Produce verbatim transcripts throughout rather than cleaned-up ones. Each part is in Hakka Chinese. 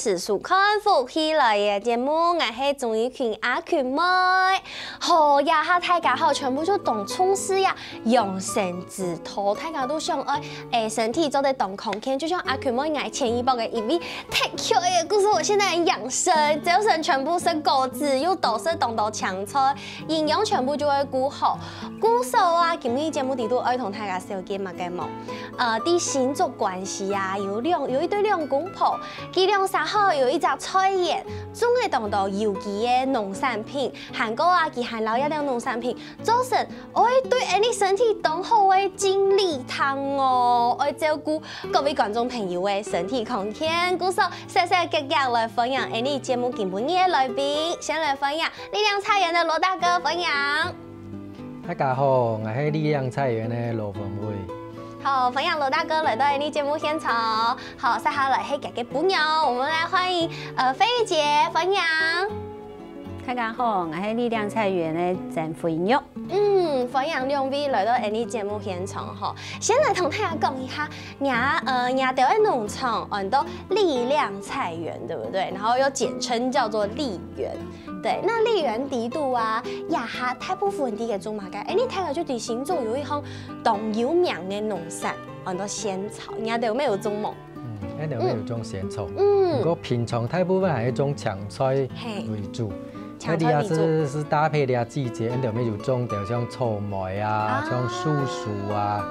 時收看福氣來了節目，𠊎係鍾怡群阿群妹。好，這下大家好，全部就當重視呀養生之道，大家都想愛，欸，身體做得當康健，就像阿群妹𠊎前一擺个一位特別个故事，我現在很養生，朝晨全部食果子，又多食當多青菜，營養全部就會顧好。故所啊，今日節目裡肚愛同大家紹介麼个無？呃，在新竹關西啊，有兩，有一對兩公婆， 佢兩儕好有一隻菜園，種了當多有機个農產品，還過啊，佢還摎這兜農產品做成，會對𠊎俚身體當好个精力湯哦，愛照顧各位觀眾朋友个身體康健。故所，細細腳腳來歡迎𠊎俚節目今晡日个來賓，先來歡迎力量菜園个羅大哥，歡迎。 大家好，𠊎係力量菜園个羅文偉。好，歡迎羅大哥來到𠊎俚節目現場。好，接下來係佢个餔娘，我們來歡迎，呃，飛玉姐，歡迎。大家好，𠊎係力量菜園个曾飛玉。嗯，歡迎兩位來到𠊎俚節目現場吼。先來同大家講一下，若，呃，若兜个農場安到力量菜園，對不對？然後又簡稱叫做力園。 對，該力園裡肚啊，這下大部分在該種麼个？欸，你大概就知新竹有一項當有名个農產，安到仙草，你兜有無有種無？嗯，𠊎兜有種仙草。嗯。毋過平常大部分還係種青菜為主。嘿。青菜為主。該這下係，係搭配這季節，𠊎兜有種个像草莓啊，啊。像樹薯啊，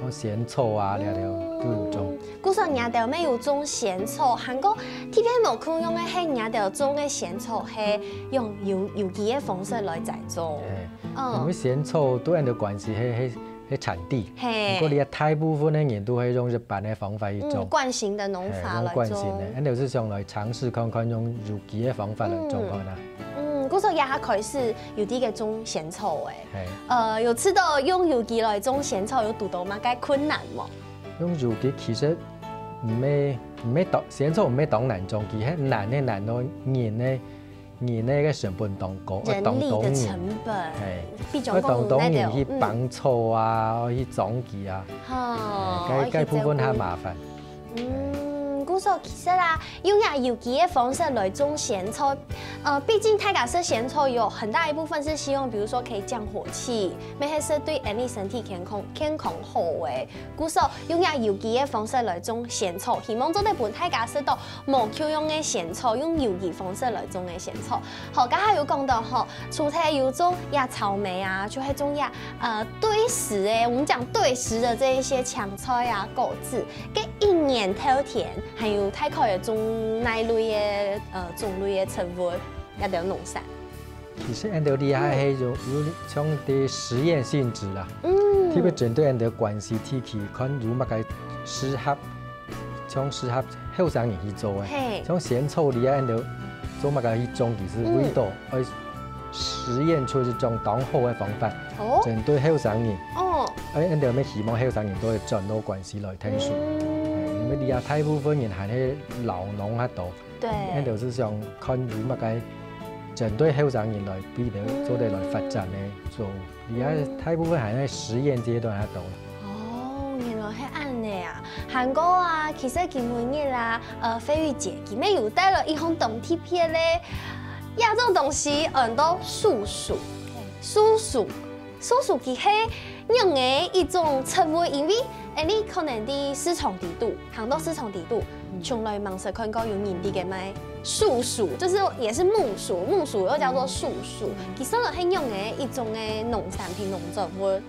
像仙草啊，這兜都有種。嗯。 故所若兜乜有種仙草，還過特別無共樣个係若兜種个仙草係用有，有機个方式來栽種。嘿，嗯。因為仙草對𠊎兜關西係，係，係產地。嘿。毋過這大部分个人都係用一般个方法去種。嗯，慣行个農法來種。嘿，用慣行个，𠊎兜係想來嘗試看看用有機个方法來種看啊。嗯，故所這下開始有在該種仙草欸。嘿。呃，有試著用有機來種仙草有堵著麼个困難無？ 用有機其實毋係，毋係當，仙草毋係當難種，其實難係難到人个，人个成本當高，愛當多人。人力个成本，嘿，比較講愛當多人去幫手啊，愛去種佢啊，吼，嘿，該，愛去照顧。該部分較麻煩。嗯，故所其實啊，用這有機个方式來種仙草，呃，畢竟大家食仙草有很大一部分是希望，比如說可以降火氣，乜係對𠊎俚身體健康，健康好个。 故所用這有機个方式來種仙草，希望做得分大家食著無共樣个仙草，用有機方式來種个仙草。好，頭下有講著吼，除忒有種這草莓啊，就係種這，呃，對時个，我們講對時的這一些青菜啊、果子，該一年透天還有大概有種哪類个，呃，種類个植物，這兜農產。 其實𠊎兜這下係有，有像在實驗性質啦，嗯。特別針對𠊎兜關西地區，看有麼个適合，像適合後生人去做个。嘿。像仙草這下𠊎兜做麼个去種，其實為著愛實驗出一種當好个方法，哦。針對後生人。哦。哎，𠊎兜乜希望後生人都會轉到關西來𢯭手。嗯。哎，因為這下大部分人還係老農較多。 對。𠊎兜係想看有麼个針對後生人來，比如做得來發展个作物。這下大部分還在實驗階段較多。哦，原來係恁仔啊！還過啊，其實今晡日啊，呃，飛玉姐佢乜有帶來一項當特別个，這種東西安到樹薯，樹薯。 樹薯佢係仰仔一種植物，因為，欸，你可能在市場裡肚，行到市場裡肚，從來吂識看過有人在該賣樹薯，就是也是木薯，木薯又叫做樹薯，其實係仰仔一種个農產品、農作物。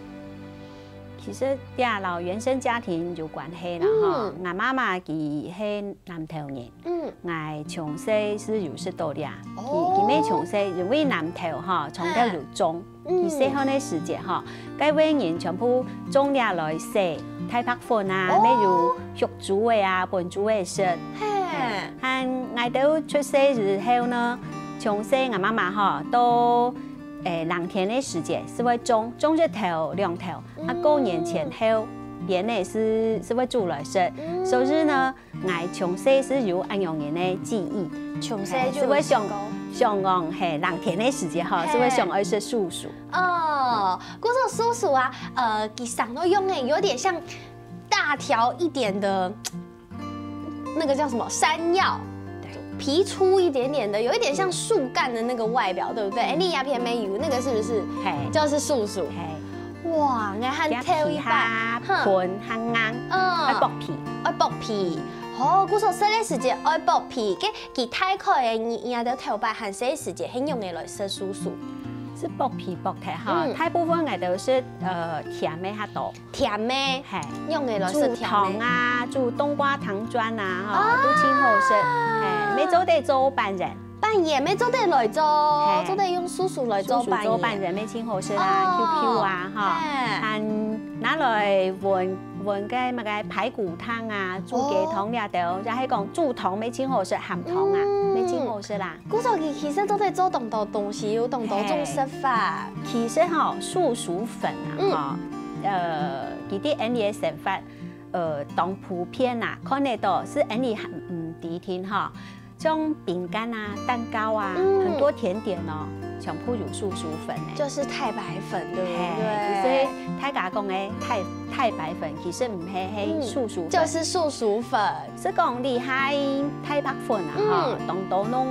其實這摎原生家庭有關係啦，吼。嗯。𠊎媽媽佢係南投人， 嗯。𠊎從細係有食著這。哦。佢，佢乜從細，因為南投吼，長透有種。嘿。嗯。佢細漢个時節吼，該位人全部種這來洗，太白粉啊，哦。乜有畜豬个啊，分豬个食。嘿。還𠊎兜出世之後呢，從細𠊎媽媽吼，到，欸，冷天个時節係會種，種一頭兩頭，啊，嗯。過年前後，邊仔係，係會煮來食。嗯。所以呢， 𠊎從細係有恁樣个記憶。從細就有食過。係會想，想講，係，冷天个時節吼，係會想愛食樹薯。哦，故所樹薯啊，呃，佢生到仰仔，有點像大條一點的，那個叫什麼？山藥。對。皮粗一点点的，有一点像树干的那个外表，对不对？哎，你牙片没有，那个是不是？嘿。就是树薯。嘿。哇，你看，这皮下哼，很硬，嗯，要剥皮。要剥皮。哦，故所食个時節愛剝皮，个其他个个你你都頭擺還細个時節，很容易來食樹薯。是剝皮剝忒哈，嗯，大部分个都是呃甜个較多。 甜个，嘿，用个來食甜个。煮湯啊，煮冬瓜湯圓啊，吼，啊，都真好食。嘿，乜做得做粄圓。粄圓乜做得來做，嘿，做得用樹薯來做粄圓。樹薯做粄圓乜真好食啊，哦，QQ啊，哈，嘿，還拿來搵搵个麼个排骨湯啊，煮雞湯這兜，哦，也係講煮湯乜真好食，鹹湯啊，嗯，乜真好食啦。 故所佢其實做得做當多東西，有當多種食法。嘿，其實吼，樹薯粉啊，嗯，吼，呃，佢在𠊎俚个生活，呃，當普遍啊，看得到，係𠊎俚還毋知定吼，像餅乾啊、蛋糕啊，嗯，很多甜點哦，全部有樹薯粉欸。就是太白粉，對不對？嘿，所以大家講个太太白粉，其實毋係，係，嗯，樹薯粉。就是樹薯粉。 係講你係太白粉啊，吼，嗯，當多攏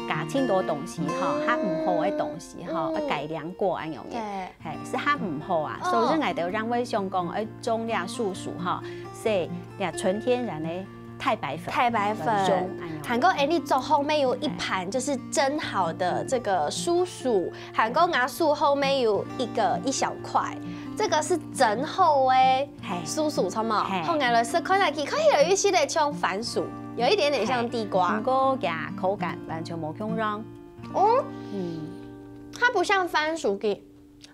加盡多東西吼，嗯，較毋好个東西吼，嗯，愛改良過恁樣个，對，嘿，係較毋好啊。哦，所以𠊎兜認為想講，愛種這樹薯吼，係這純天然个太白粉，太白粉，來種恁樣。還過，哎，你桌項乜有一盤，嘿，就是蒸好的這個樹薯，還過𠊎手項乜有一個一小塊，這個是蒸好个。 嘿，樹薯，著無？嘿，好，𠊎來試看下，佢看起來有一些个像番薯，有一點點像地瓜。嘿，毋過佢口感完全無共樣。哦，嗯，它不像番薯个，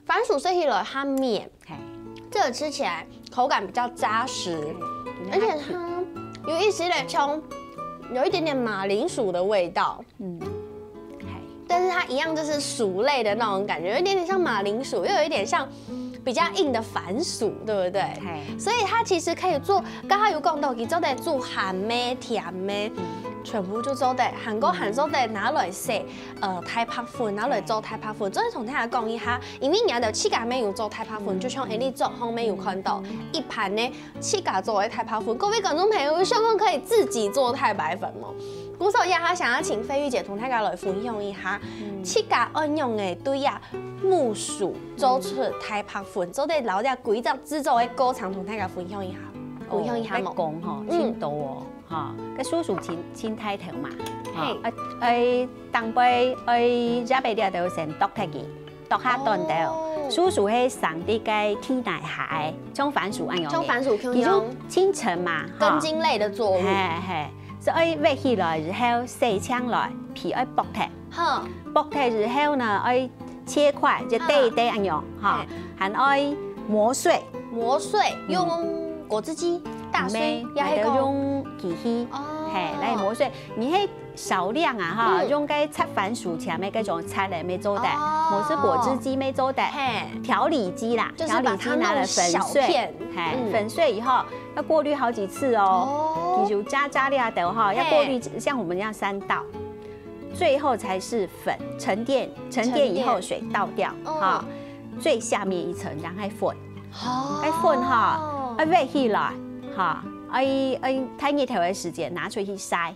番薯食起來較綿，嘿，這個吃起來口感比較扎實，嘿，而且它有一些个像，有一點點馬鈴薯的味道。 嗯，嘿，但是它一樣就是薯類的那種感覺，有一點點像馬鈴薯，又有一點像比較硬的番薯，對不對？嘿，所以它其實可以做，剛剛有講到，佢做得做鹹个、甜个，嗯，全部就做得，還過還做得拿來食，呃，太白粉，拿來做太白粉。所以同大家講一下，因為你愛自家乜有做太白粉，嗯，就像𠊎俚桌項乜有看到，嗯，一盤呢，自家做个太白粉。各位觀眾朋友，有想過可以自己做太白粉嗎？ 故所這下想要請飛玉姐同大家來分享一下，嗯，自家愛仰仔對這木薯做出太白粉，做得摎這歸隻製作个過程同大家分享一下，分享一下無？哦，愛講吼，嗯，真多哦，吼，該樹薯盡，盡大頭嘛，吼，嘿，愛，愛當歸，愛這擺這兜先剁忒佢。 剁下短條。哦。樹薯係生在該地泥下个，像番薯恁樣个。像番薯共樣。佢就清晨嘛，哈。根莖類的作物。嘿，嘿。所以挖起來以後，洗淨來，皮愛剝忒。哼。剝忒以後呢，愛切塊，就，哼，短短恁樣，哈。嘿。還愛磨碎。磨碎，嗯。用果汁機打碎，毋係，也係講，還愛用機器，哦。嘿，來磨碎。你係 少量啊，哈，嗯。用該擦番薯鉗个該種擦个乜做得，哦。無就果汁機乜做得，嘿。調理機啦，就是把它調理機拿來粉碎，弄小片，嘿，嗯。粉碎以後要過濾好幾次哦。哦。比如渣渣這兜哈，嘿。要過濾，像我們這樣三道，最後才是粉，沉澱，沉澱以後水倒掉，沉澱。嗯。哈，最下面一層，然後還粉，哦。還粉哈，要挖起來，哈，愛，愛大日頭个時節拿出去曬。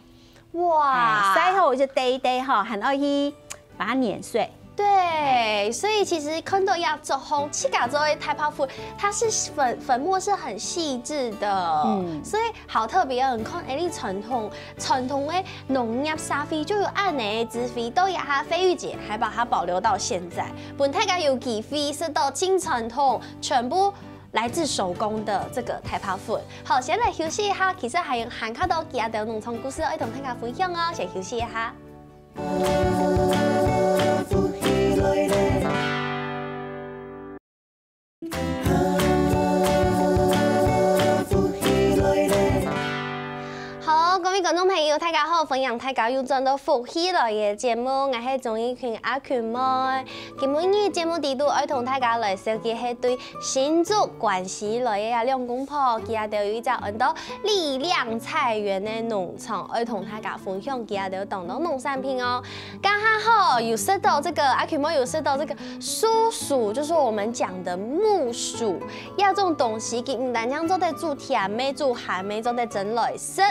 哇。哎，曬好就忒忒哈，還愛去把它碾碎。對，所以其實看到這作風，自家做个太白粉，它是粉，粉末是很細緻的，嗯。所以好特別哦。你看，哎，你傳統，傳統个農業社會就有恁樣个智慧，到這下飛玉姐還把它保留到現在，分大家有機會食到盡傳統，全部 來自手工的這個太白粉。好，先來休息一下，其實還有還較多其他个農村故事愛同大家分享哦，先休息一下。好，各位觀眾朋友，大家好，歡迎大家又轉到福氣來了節目，𠊎係鍾意群阿群妹。今晡日節目裡肚愛同大家來紹介係對 新竹關西來个啊，兩公婆，佢兜有一隻安到力量菜園个農場，愛同大家分享佢兜當多農產品哦。剛剛好有食到這個，阿群妹有食到這個樹薯，就是我們講的木薯，這種東西，佢毋單淨做得煮甜个、煮鹹个，做得蒸來食。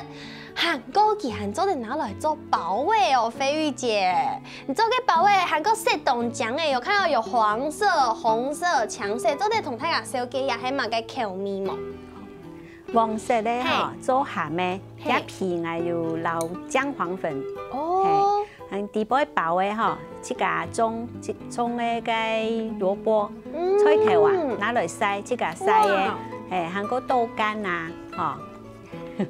還過佢還做得拿來做包仔哦，飛玉姐。你做个包仔還過色當靚欸，有看到有黃色、紅色、青色，做得同大家紹介一下係麼个口味無？黃色个吼，嘿。做鹹个，嘿。這皮𠊎有撈薑黃粉，哦。嘿，還底背包个吼，自家種，種个該蘿蔔、嗯。菜頭啊，拿來曬，自家曬个，哇。嘿，還過豆乾啊，吼。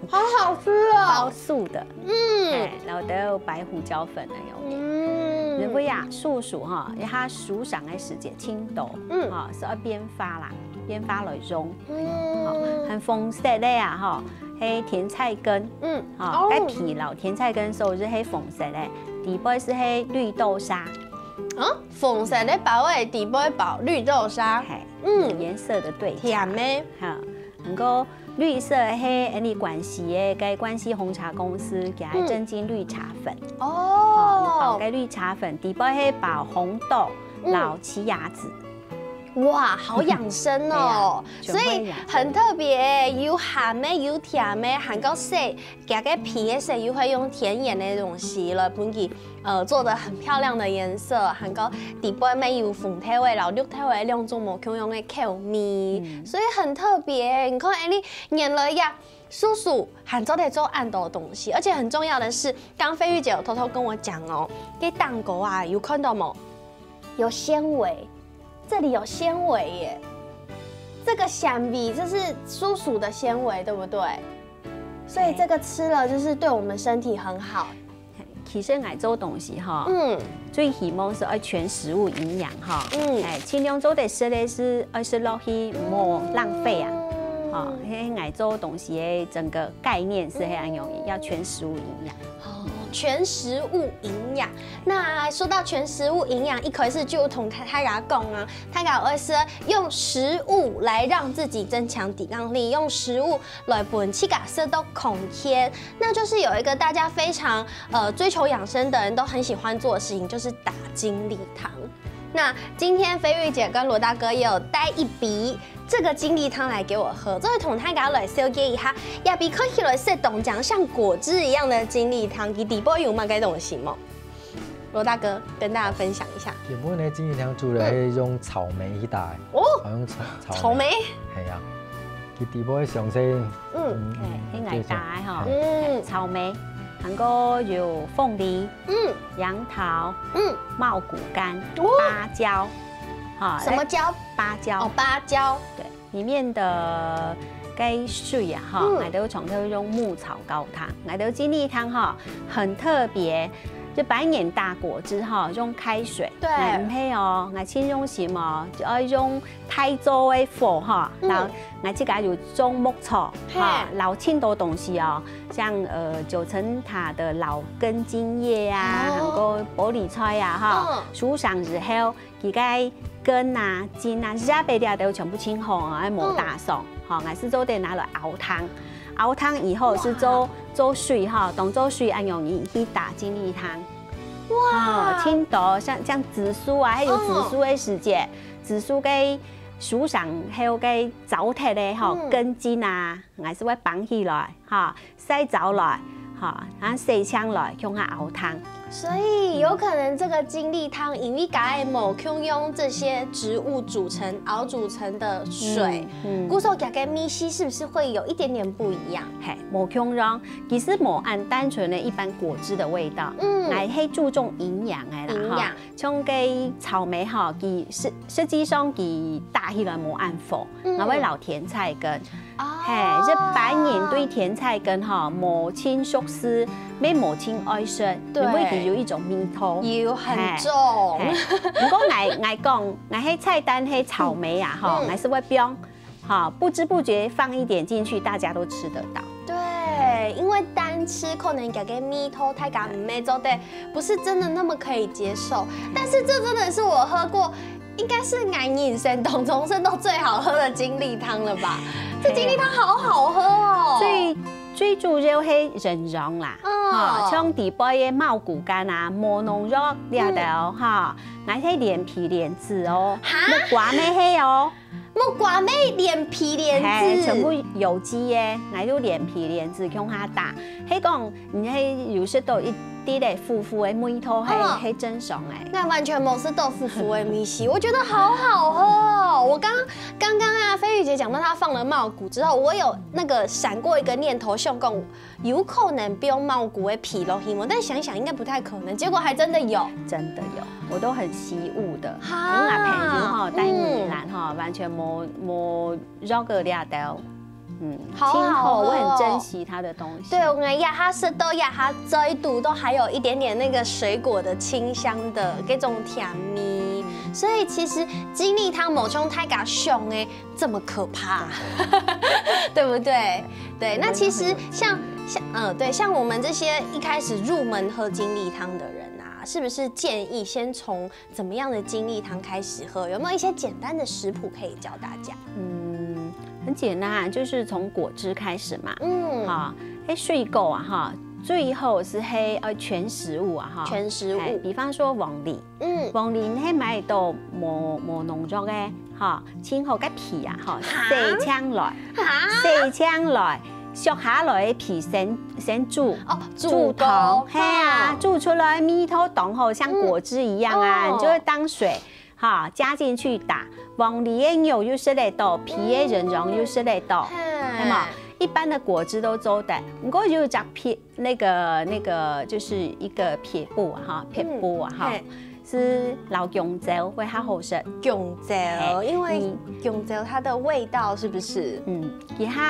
好好吃哦。包粟的，嗯。哎，然後都有白胡椒粉的有沒有？嗯。因為啊，粟薯哈，因為它熟成的時間盡多，嗯。哈，是要變化啦，變化來用。嗯。哈，還紅色个啊，哈，係甜菜根，嗯。哈，哦。該皮摎甜菜根所以係紅色个，底背係綠豆沙。啊，紅色个包仔底背包綠豆沙，嘿，嗯。顏色的對差。甜个。哈， 毋過綠色个係𫣆俚關西个，該關西紅茶公司，佢个鎮靜綠茶粉。嗯。哦。哦，有包該綠茶粉，底背係包紅豆，嗯。摎奇亞籽。哇，好養生哦。對啊，所以很特別，全部養生。有鹹个，有甜个，還過色，佢个皮个色又會用天然个東西來分佢 呃，做得很漂亮的顏色，還過底背乜有紅豆仔摎綠豆仔兩種無共樣个口味，嗯。所以很特別。你看，哎，你原來呀，粟薯還做得做恁多東西，而且很重要的是，剛飛玉姐有偷偷跟我講哦，這蛋糕啊，有看到無？有纖維，這裡有纖維耶。這個纖維，這是粟薯的纖維，對不對？所以這個吃了就是對我們身體很好。 其實𠊎做東西吼，嗯。最希望係愛全食物營養吼，嗯。哎，盡量做得食个係愛食落去，毋好浪費啊。嗯。吼，該𠊎做東西个整個概念係恁樣，要全食物營養。哦，全食物營養。那說到全食物營養，一開始就同大家講啊，大家愛係用食物來讓自己增強抵抗力，用食物來分自家食到康健。 那就是有一個大家非常，呃，追求養生的人都很喜歡做的事情，就是打精力湯。那今天飛玉姐跟羅大哥也有帶一杯這個精力湯來給我喝，做得同大家來紹介一下，這杯看起來係當像，像果汁一樣的精力湯，佢底背有麼个東西無？羅大哥跟大家分享一下。原本呢，精力湯煮个係用草莓去打个。哦，好像草，草莓。草莓？係啊，佢底背詳細 嗯。嗯，哎，係𠊎打个吼。嗯。草莓，還過有鳳梨，嗯。楊桃，嗯。茂谷柑，哦。芭蕉，哈，什麼蕉？芭蕉。哦，芭蕉。對，裡面的該水啊，哈，嗯。𠊎兜常常用牧草高湯，𠊎兜精力湯哈，很特別，就白年打果汁哈，用開水。對。哎，毋係哦，𠊎盡用心哦，就要用 大灶个火哈，嗯。摎𠊎自家有種牧草，嘿。哈，摎盡多東西哦，像，呃，九層塔的老根莖葉啊，哦。還過玻璃菜啊，哈，嗯。熟成以後，佢个根啊、莖啊、葉仔這兜全部清好啊，愛無打爽，嗯。哈，𠊎係做得拿來熬湯，熬湯以後係做，哇。做水哈，當做水恁樣去打精力湯。哇。哈，盡多像，像紫蘇啊，還有紫蘇个時節，嗯。紫蘇个 熟成後个燥忒个吼，嗯。根莖啊，𠊎係會挷起來，哈，曬燥來，哈，然後洗淨來，共下熬湯。所以有可能這個精力湯，因為佢無共用這些植物組成、熬組成的水，嗯，嗯。故所佢个味緒是不是會有一點點不一樣？嘿，無共樣，其實無恁單純的一般果汁的味道，嗯。𠊎係注重營養个啦，營養。哈。 像該草莓吼，佢實，實際上佢打起來無恁火，嗯。𠊎會摎甜菜根。哦。嘿，一般人對甜菜根吼，無盡熟識，乜無盡愛食，對。因為佢有一種味道。有，很重。嘿，嘿。毋過𠊎，𠊎講，𠊎係菜單係草莓啊，吼，嗯。𠊎係會放 哈，不知不覺放一點進去，大家都吃得到。對，因為單吃可能佢个味道，大家毋係做得，不是真的那麼可以接受。但是這真的是我喝過，應該是𠊎人生當中食到最好喝的精力湯了吧？這精力湯好好喝哦。最最主要係營養啦，哦。哈，像底背个茂谷柑啊，無農藥這兜哈，𠊎係連皮連籽哦，哈？木瓜乜係哦。木瓜乜連皮連籽？係，全部有機个，𠊎就連皮連籽共下打。係講，你係有食到一滴个苦苦个味道，係，哦。係正常个。那完全沒有吃豆腐腐的米西，我覺得好好喝哦。我剛剛剛啊，飛魚姐講到她放了茂谷之後，我有那個閃過一個念頭，想講有可能不用茂谷的皮落去嗎？但想一想應該不太可能，結果還真的有。真的有，我都很惜物的。哈，因為我朋友哈，帶你來哈，完全沒沒 肉个這兜，嗯，好好哦。今後我很珍惜它的東西。對，我們這下食到這下嘴肚都還有一點點那個水果的清香的這種甜味，所以其實精力湯無像大家想的這麼可怕，對不對？對，那其實像像嗯，對，像我們這些一開始入門喝精力湯的人啊，是不是建議先從怎麼樣的精力湯開始喝？有沒有一些簡單的食譜可以教大家？嗯，很簡單啊，就是從果汁開始嘛。嗯，哈，係水果啊哈，最好係係呃全食物啊哈，全食物。係，比方說黃梨，嗯，黃梨係買到無無農藥个哈，清好个皮啊哈，哈，洗淨來，哈，洗淨來，削下來个皮先先煮，哦，煮湯，煮過，係啊，煮出來味道當好，像果汁一樣啊，嗯，你就會當水。 哈，加進去打。黃梨个肉又食得到，皮个營養又食得到，係無？一般的果汁都做得，毋過有一隻撇，那個那個就是一個撇步哈，撇步啊哈，係摎弓蕉會較好食。弓蕉，因為弓蕉它的味道是不是？嗯，佢較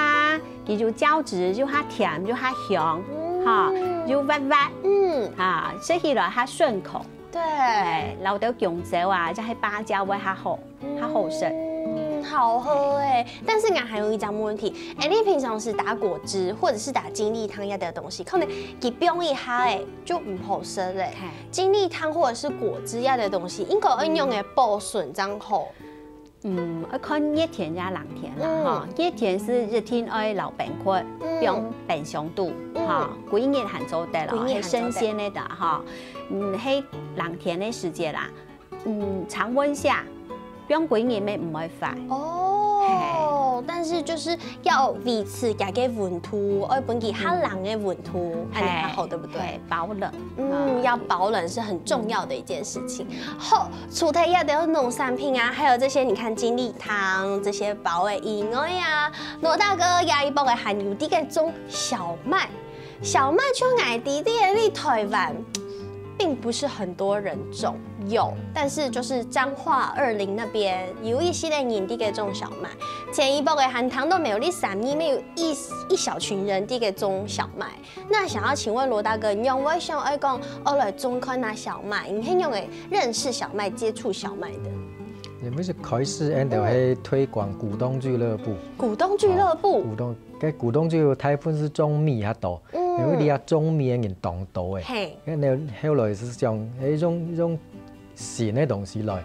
佢有膠質，又較甜，又較香，哈，又滑滑，嗯，啊，食起來較順口。 對，哎，摎兜弓蕉啊，就係芭蕉會較好，較好食。嗯，好喝哎。但是𠊎還有一隻問題，哎，你平常時打果汁或者是打精力湯一樣的東西，可能佢放一下哎，就毋好食了。精力湯或者是果汁一樣的東西，應該愛仰般保存正好？ 嗯，愛看熱天也冷天啦哈。熱天係一定愛摎冰塊，放冰箱肚哈，歸日還做得咯，係新鮮个哈。嗯，係冷天个時節啦，嗯，常溫下，放歸日乜毋會壞。哦，但是就是要維持佢个溫度，愛分佢較冷个溫度，恁樣較好，對不對？係，保冷。 嗯，要保冷是很重要的一件事情。好，除了這兜農產品啊，還有這些，你看精力湯這些包的以外啊，羅大哥這一駁仔還有在該種小麥。小麥像𠊎知在這裡台灣並不是很多人種，有，但是就是彰化二林那邊有一些人在該種小麥。前一駁仔還聽到苗栗三義乜有一一小群人在該種小麥。 那想要請問羅大哥，你仰會想愛講，哦，來種看啊小麥，你係仰會認識小麥、接觸小麥的？因為一開始，𠊎兜係推廣股東俱樂部。股東俱樂部？股東，該股東就大部分係種米較多，因為你啊種米个人當多誒。嘿。然後後來係想，誒，用用 新个東西來，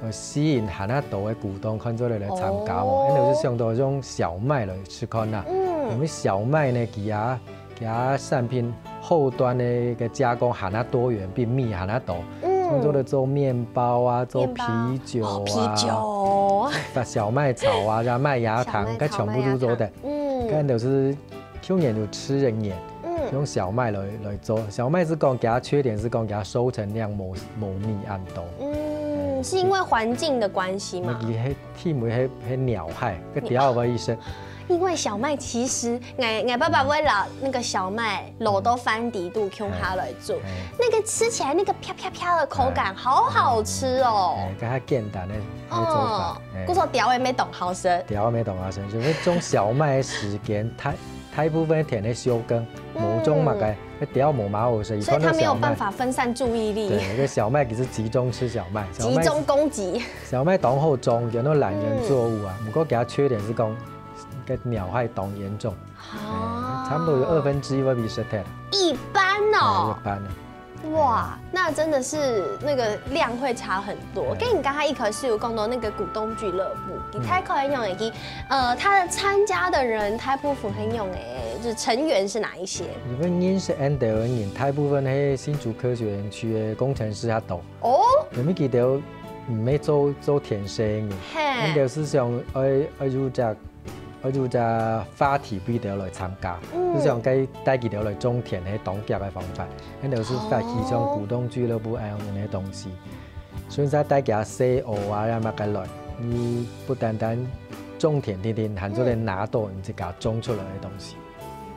來吸引還較多个股東看做來來參加哦。哦。𠊎兜就想到用小麥來試看啦。嗯。因為小麥呢，佢啊佢啊產品後端个个加工還較多元，比米還較多。嗯。像做得做麵包啊，做面包。啤酒啊，哦，啤酒。發小麥草啊，加麥芽糖，小麥草，該全部都做得。麥芽糖。嗯。該就是舊年有試一年，嗯。用小麥來來做。小麥係講佢个缺點係講佢个收成量無無米恁多。嗯，是因為環境的關係嗎？佢个地位係係鳥害，个鳥會意思。因為小麥其實，𠊎𠊎爸爸會摎那個小麥摎到飯底肚共下來煮，哎。那個吃起來那個啪啪啪的口感，哎。好好吃哦。哎，跟它簡單的做法，哦，哎。故所鳥仔乜當好食。鳥仔乜當好食，就是種小麥的時間，大大部分田个休耕，嗯。無種麼个，該鳥仔無麼好食，所以它沒有辦法分散注意力。對，那個小麥其實集中吃小麥，小麥集中攻擊。小麥當好種，有那種懶人作物啊，嗯。不過佢个缺點係講，該鳥害當嚴重。哦。哎，差不多有二分之一會被食忒。一半哦。哎，一半啊。哇，那真的是那个量会差很多。对。跟你刚才一开始有讲到那个股东俱乐部，你大概讲一个，呃，他的参加的人大部分很用诶，就是成员是哪一些？因为认识恁多个人，大部分係新竹科学园区个工程师較多。哦，因为佢兜毋係做做田事个人，嘿，恁多係想愛愛有隻 愛有隻話題分佢兜來參加，嗯，就像該帶佢兜來種田，係當遽个方法，恁多係發起像股東俱樂部恁樣个東西。所以才帶佢細學啊，也麼个來，你不單單種田定定，還做得拿到你自家種出來个東西。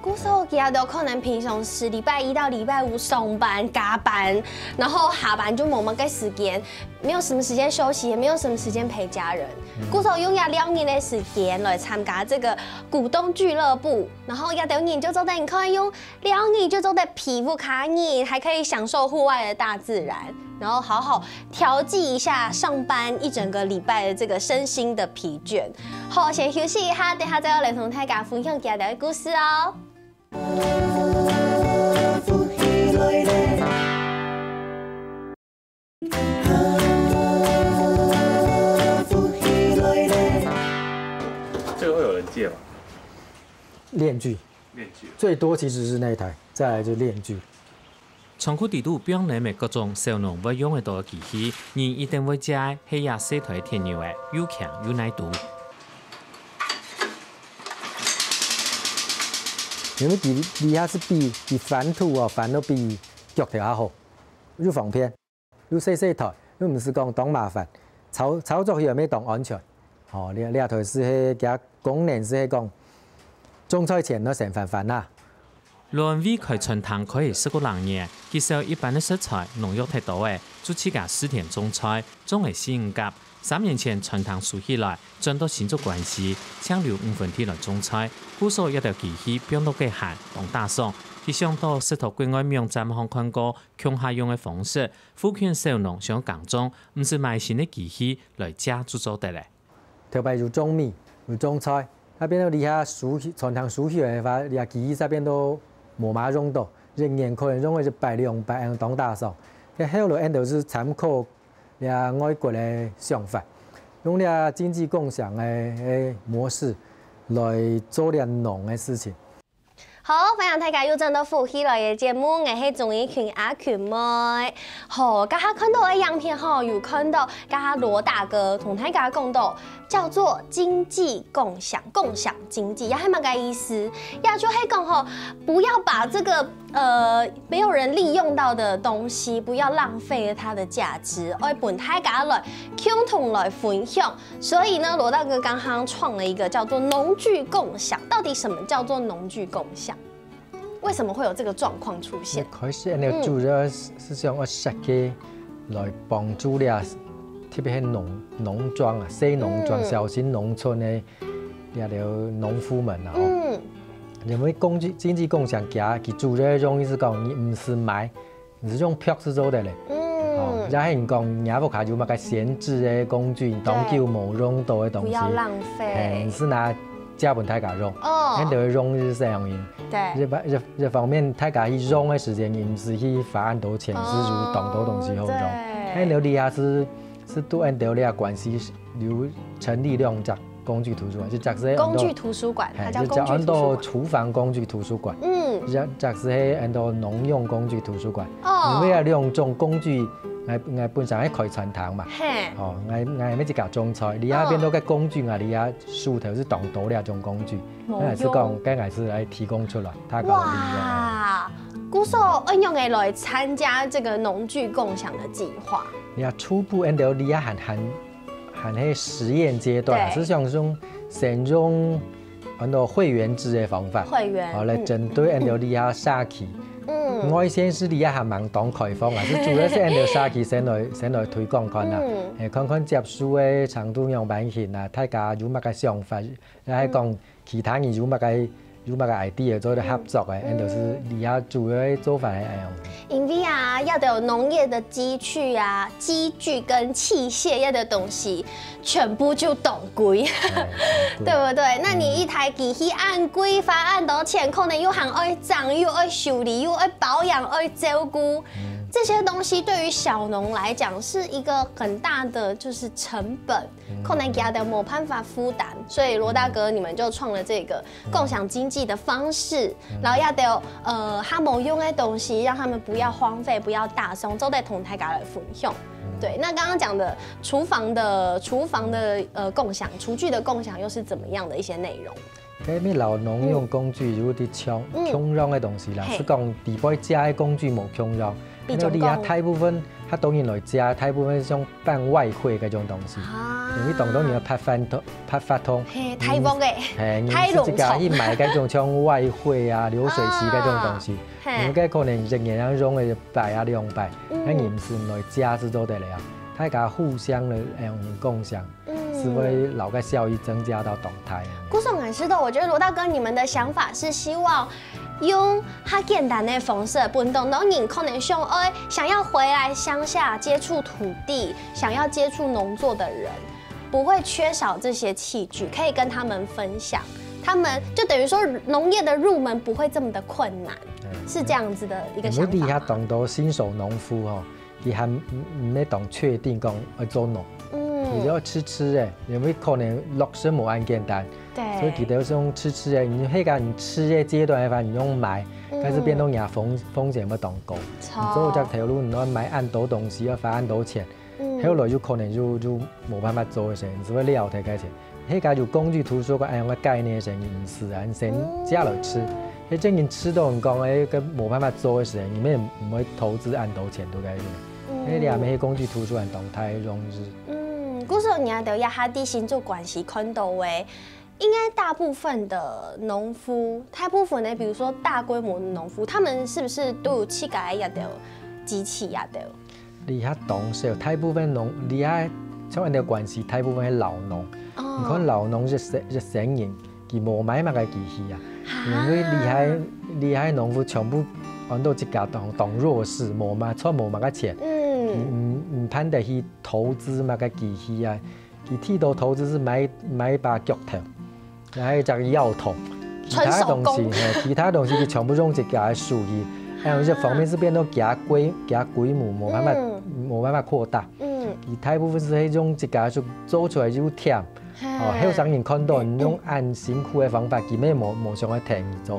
故所佢兜可能平常時禮拜一到禮拜五上班加班，然後下班就無麼个時間，沒有什麼時間休息，也沒有什麼時間陪家人。故所用這兩日个時間來參加這個股東俱樂部，然後這兜人就做得，你看用兩日就做得陪屋下人，還可以享受戶外的大自然，然後好好調劑一下上班一整個禮拜的這個身心的疲倦。好，先休息一下，等下再要來同大家分享其他的故事哦。 这个会有人借吗？链锯，链锯。最多其实是那一台，再来就链锯。倉庫底肚放等个各種小農會用得到个機器，人一定會借个係這細台鐵牛仔，又輕又耐揬。因為佢佢還係比佢翻土哦，翻到比腳頭較好，又方便。 又細細台，又毋使講當麻煩，操操作起來乜當安全。吼，這這台係係佢功能係係講，種菜前愛先翻翻啊。欒偉開餐廳開了十過零年，佢收一般个食材、農藥忒多了，就自家試田種菜，種了四五甲。三年前餐廳收起來，轉到新竹關西，淨留五分地來種菜，故所這兜機器放到該還當打爽。佢想到識在國外網站項看過， 共下用个方式，附近小農想耕種，毋使買新个機器來借就做得了。頭擺有種米，有種菜，該變到這下收起，餐廳收起來个話，這機器該變到無麼用到，一年可能用个一擺兩擺，恁樣當打爽。該後來𠊎兜係參考這外國个想法，用這經濟共享个个模式來做這農个事情。 好，歡迎大家又轉到福氣來个節目，𠊎係鍾怡群阿群妹。好，剛剛看到个影片吼，有看到剛剛羅大哥同大家講到，叫做經濟共享，共享經濟，也還蠻个意思。也就係講吼，不要把這個呃沒有人利用到的東西，不要浪費了它的價值，愛分大家來共同來分享。 所以呢，羅大哥剛剛創了一個叫做農具共享。到底什麼叫做農具共享？為什麼會有這個狀況出現？開始恁樣主要係係想愛設計來幫助這，特別係農農莊啊，細農莊、嗯小型農村个這兜農夫們啊，吼。嗯，因為經濟經濟共享佢佢主要个用意係講，你毋使買， 你係用票就做得了。嗯，哦，也係你講，若屋下有麼个閒置个工具，你當久無用到个東西，不要浪費。嘿，你係拿借分大家用，哦，恁兜用就係恁樣。對，一方一一方面，大家去用个時間，你毋使去花恁多錢，哦，係有當多東西好用。對，恁兜這下係係對恁兜這關係有成立兩隻 工具圖書館，就假使工具圖書館，嘿，它叫工具圖書館。就叫安到廚房工具圖書館，嗯，就假使係安到農用工具圖書館，哦，因為啊，兩種工具，𠊎𠊎本身係開餐廳嘛，嘿，哦，𠊎𠊎乜自家種菜，你那邊都个工具啊，你啊手頭係當多這種工具，那也是講，該也是來提供出來，他搞利用。哇，故所恁樣个來參加這個農具共享的計劃。你啊，初步安到你啊，還還 還係實驗階段，對，係想用先用安到會員制个方法，會員，好來針對安到這下社區。嗯，外縣市這下還蠻當開放啊，係主要係安到社區先來先來推廣看啊，嗯，誒，看看接受个程度樣般形啊，大家有麼个想法，也係講 其他人有麼个有麼个idea做得合作个，嗯，安到係這下主要个做法係恁樣。因為啊，這兜農業的機具啊、機具跟器械這兜東西，全部就當貴，哎，對，對不對？那你一台機器恁貴，花恁多錢，可能又還愛整，又愛修理，又愛保養，愛照顧。嗯，这些东西对于小农来讲是一个很大的就是成本，可能佢等没办法负担，所以罗大哥你们就创了这个共享经济的方式，然后也得有呃他们用的东西，让他们不要荒废，不要打松，都得同大家来分享。对，那刚刚讲的厨房的厨房的呃共享，厨具的共享又是怎么样的一些内容？ 該物料農用工具有啲像共樣个東西啦，係講底背加个工具無共樣。比如講，你啊大部分，佢當然來加，大部分係像辦外燴該種東西。因為當多人要拍飯桶，拍飯桶，係大鑊个，係，你自家去買該種像外燴啊、流水席該種東西，你該可能一年要用个一擺啊、兩擺，那你毋使來加就做得了，大家互相个用共享。 就會摎該效益增加到當大。故所𠊎知道，我觉得罗大哥你们的想法是希望用較简单的方式，分當多人可能想，哎，想要回来乡下接触土地，想要接触农作的人，不会缺少这些器具，可以跟他们分享。他们就等于说，农业的入门不会这么的困难，是这样子的一个想法吗？因為你遐當多新手農夫吼，佢還毋毋係當確定講愛做農，佢就試試个，因為可能落實無恁簡單，所以佢兜係用試試个。你係講你試个階段个話，你用買，但是變到你个風風險會當高。你做這條路，你要買恁多東西，要花恁多錢，後來有可能就就無辦法做个時，你就會了忒該錢。 係講有工具圖書館恁樣个概念个時，你毋使啊，你先加落去。係真正試到你講，哎，該無辦法做个時，你也毋會投資恁多錢在該裡面。係這下个工具圖書館當大个用處。嗯，故所你兜這下在新竹關西看到个，應該大部分的農夫，大部分的，比如說大規模的農夫，他們是不是都有自家个這兜機器這兜？ 這下當少，大部分農，這下像恁樣關係，大部分係老農。你看老農一生一生人，佢無買麼个機器啊，因為這下這下農夫全部安到自家當當弱勢，無麼賺無麼个錢，嗯，毋毋毋盼得去投資麼个機器啊，佢最多投資係買買一把钁頭。 還有隻鑰匙，其他東西，係，其他東西佢全部用自家个手去，還有一方面係變到佢个規佢个規模無辦法無辦法擴大，佢大部分係用自家手做出來又甜，哦，後生人看到你用恁辛苦个方法，佢也無無想愛聽你做，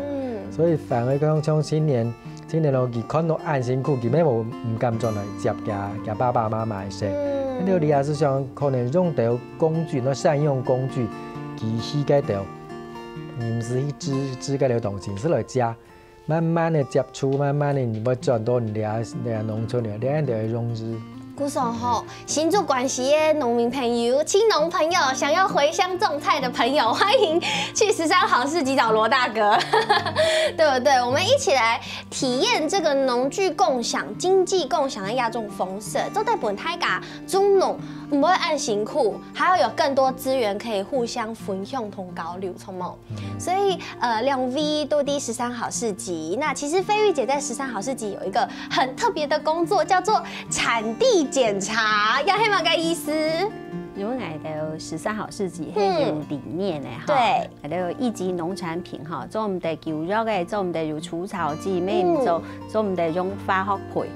所以反而講像青年 青年人佢看到恁辛苦，佢也無毋敢轉來接厥厥爸爸媽媽个事。該兜這下係想可能用兜工具，愛善用工具，機器該兜，毋使去試試該兜東西，係來接，慢慢个接觸，慢慢个你會轉到你這這農村个，這兜个用具。故所吼， 新竹關西个農民朋友、青農朋友，想要回鄉種菜的朋友，歡迎去十三好市集找羅大哥，對不對？我們一起來體驗這個農具共享、經濟共享的這種方式，做得分大家種農毋會恁辛苦，還要有更多資源可以互相分享同交流，著無？ 所以呃，兩位都在十三好市集。那其實菲玉姐在十三好市集有一個很特別的工作，叫做產地檢查，這係麼个意思？因為𠊎兜十三好市集係有理念个哈，對，𠊎兜有一級農產品哈，做毋得救藥个，做毋得有除草劑，乜毋做，做毋得用化學肥，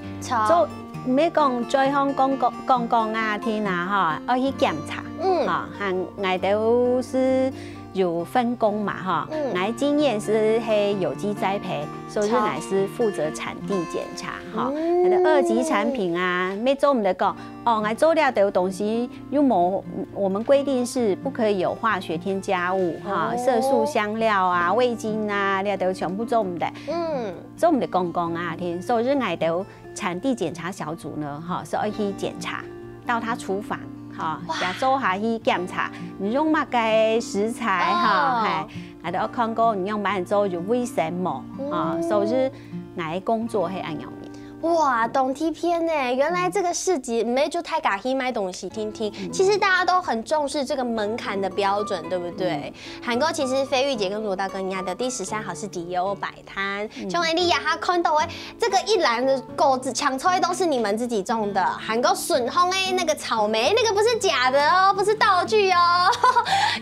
做毋係講嘴項講講講講啊，天啊哈，愛去檢查，嗯，哈，還𠊎兜係 有分工嘛哈，𠊎經驗係係有機栽培，所以𠊎係負責產地檢查哈。該兜二級產品啊，乜做毋得講，哦，𠊎做這兜東西又無，我們規定是不可以有化學添加物哈，色素、香料啊、味精啊，這兜全部做毋得，嗯，做毋得講講啊，天，所以𠊎兜 產地檢查小組呢，哈，係愛去檢查到他廚房，哈，也做下去檢查，你用麼个食材，哈，係，還得愛看過你用麼个做有衛生無，哈，所以𠊎个工作係恁樣个。哇，當特別呢！原來這個市集毋係就大家去買東西定定，其實大家都很重視這個門檻的標準，對不對？還過其實菲玉姐跟羅大哥，你兜在十三好市集也有擺 攤，像𠊎這下看到个這個一籃的果子、青菜都是你們自己種的，還過筍紅个那個草莓，那個不是假的哦，不是道具哦。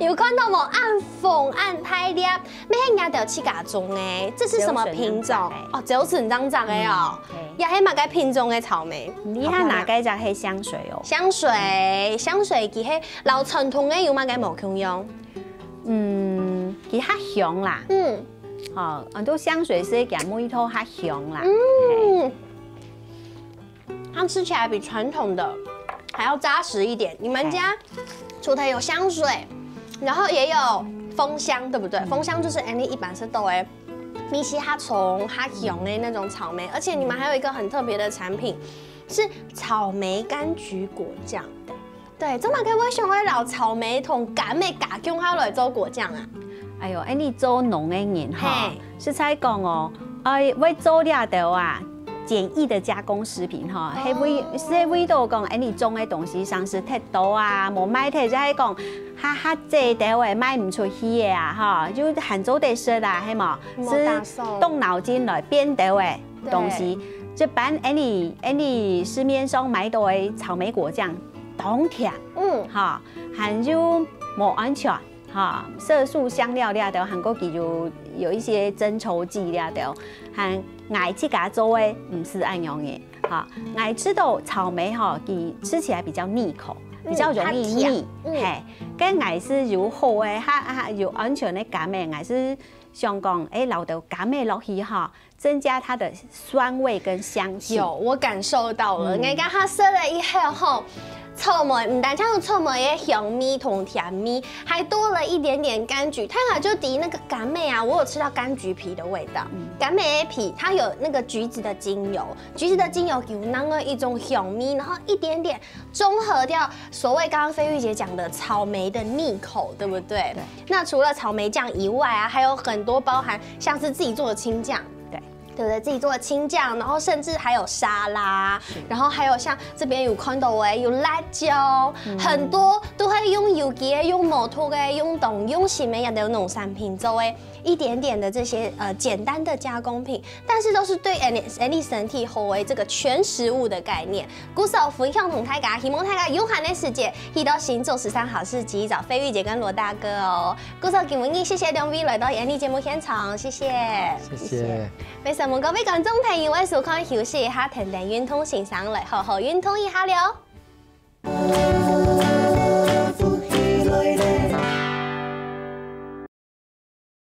有看到無？恁紅恁大粒，乜係你兜自家種个，這是什麼品種？哦，朝晨正摘个哦。也係麼个品種个草莓？你看哪个隻係香水哦？香水，香水佢係摎傳統个有麼个無共樣？嗯，佢較香啦。嗯，哦，很多香水係佢味道較香啦。嗯，它吃起来比傳統的還要扎實一點。你們家除了有香水，然後也有豐香，對不對？豐香就是Annie一般係都會。味緒較重、較香的那種草莓，而且你們還有一個很特別的產品，是草莓柑橘果醬。對，做麼个會想愛摎草莓同柑仔加共下來做果醬啊？哎喲，哎，你做農个人哈，嘿，實在講哦，哎，會做這兜啊，簡易的加工食品哈，哦，係為係為到講，哎，你種个東西像係忒多啊，無賣忒，就係講，哈哈，這兜个賣毋出去个啊，哈，就還做得食啦，係無？無打算。係動腦筋來變兜个東西。對。一般，哎，你哎，你市面上買到个草莓果醬，當甜，嗯，哈，還有無安全。 哈，色素、香料這兜，還過佢有有一些增稠劑這兜，還𠊎自家做个毋係恁樣个。哈，𠊎試著草莓哈，佢吃起來比較膩口，比較容易膩。嗯，它甜，嗯。嘿，該𠊎係有好个，哈哈，有安全个柑仔，𠊎係想講，哎，摎兜柑仔落去哈， 增加它的酸味跟香氣。有，我感受到了。嗯。𠊎剛剛試了以後吼，草莓，毋單淨有草莓个香味同甜味，還多了一點點柑橘，它好像就抵那個柑仔啊，我有吃到柑橘皮的味道。嗯。柑仔个皮，它有那個橘子的精油，橘子的精油給人那個一種香味，然後一點點 中和掉所謂剛剛菲玉姐講的草莓的膩口，對不對？對。那除了草莓醬以外啊，還有很多包含像是自己做的青醬，對。對不對？自己做的青醬，然後甚至還有沙拉，是。然後還有像這邊有看到的，有辣椒，嗯。很多都會用有機的、用無毒的、用當用心的，也都有農產品做的一點點的這些呃簡單的加工品。 但是都是對𠊎俚𠊎俚身體好个這個全食物的概念。故所分享同大家，希望大家有閒个時節，去到新竹時尚好市集找菲玉姐跟羅大哥哦。故所今晡日謝謝兩位來到𠊎俚節目現場，謝謝。謝謝。為什麼各位觀眾朋友愛收看休息一下，天天運動先生來好好運動一下了。